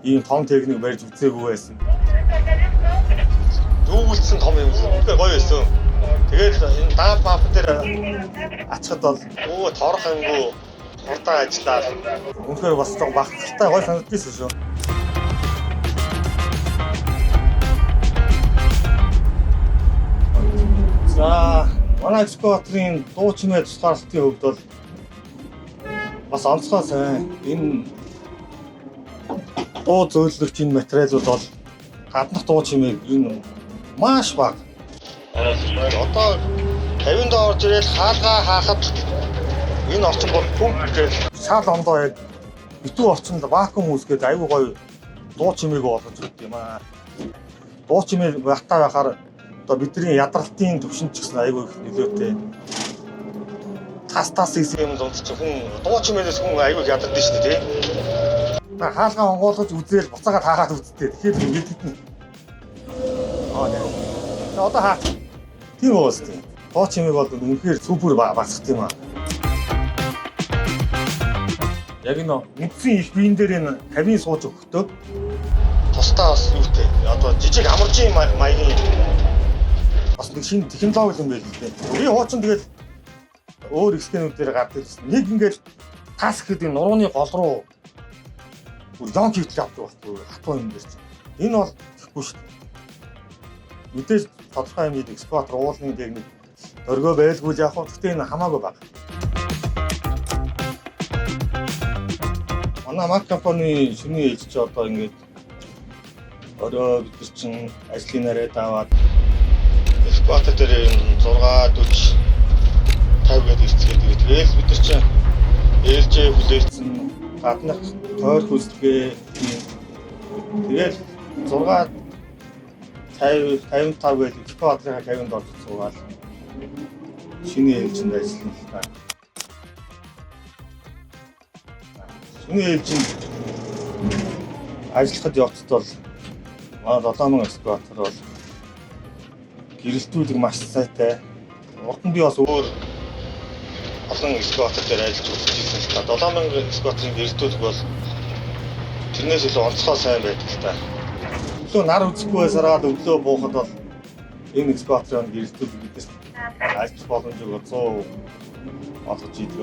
Ийм том техник барьж үзээгүй байсан. Дүүгүүлсэн том юм. Үнэхээр гоё байсан. Тэгээд энэ даав мап дээр ачхад бол өө торох юмгүй хурдан ажиллаад үнэхээр бас жоо багцтай гоё санагдчихсан шүү. За, манай экскаваторын дуу чимээ тусгаарлалтын хувьд бол бас онцгой сайн. Энэ дуу зөөлөгч энэ материалууд бол гаднах дуу чимээг энэ маш бага. Одоо 50-нд орж ирэл хаалгаа хаахад энэ орчин бол пүмп гэж шал ондоо яг битүү орчинд вакуум үүсгээд айгүй гоё дуу чимээг олгож өгдөг юм аа. Дуу чимээ багтаа байхаар одоо бидний ядралтын төвшөнд ч гэсэн айгүй их нөлөөтэй. Тас тас гэсэн юм дунд чи хүн дуу чимээнээс хүн айгүй их ядардаг шүү дээ, тий. Та хаалгаа онгойлгож үзээл буцаагаад хаагаад үзтээ. Тэгэхээр мэдэгдэнэ. Аа нэ. Одоо хаа. Тийм уус тийм. Дуу чимээг бол үнэхээр супер багасгах юм аа. Яг энэ үндсэн их биен дээр энэ кабин сууж өгөхдөө тусдаа бас юутэй. Одоо жижиг амаржийн маягийн бас нэг шинэ технологи юм байл л дээ. Би хуучин тэгэл өөр экскэнүүд дээр гардаг гэсэн. Нэг ингээд тас гэхэд энэ нурууны гол руу бүр лонг хийтэл авдаг байхгүй хатуу юм дээр чинь. Энэ бол тэгэхгүй шүү дээ. Мэдээж тодорхой хэмжээнд экскаватор уулын техник дөргөө байлгүй л яах вэ? Гэхдээ энэ хамаагүй бага. Манай Мак компани шөнийн ээлж чи одоо ингээд орой бид нар чинь ажлын нарайд аваад экскаватор дээр энэ 6 40 50 гэдэг ирцгээд ирээд тэгэл бид нар чинь ээлжээ хүлээсэн гаднах тойрох үзлэгээ тийм. Тэгэл 6 50 55 гэж экскаваторын 50-нд орж суугаад шинэ ээлжинд ажиллана л та. Шинэ ээлжинд ажиллахад явцад бол манай 7000 экскаватор бол гэрэлтүүлэг маш сайтай. Урд нь би бас өөр олон экскаватор дээр ажиллаж үзчихсэн л та. 7000 экскаваторын гэрэлтүүлэг бол тэрнээс илүү онцгой сайн байдаг л та. Өглөө нар үзэхгүй байсараад өглөө буухад бол энэ экскаваторын гэрэлтүүлэг биднээс ажиллах боломжийг 100% олгож идэг.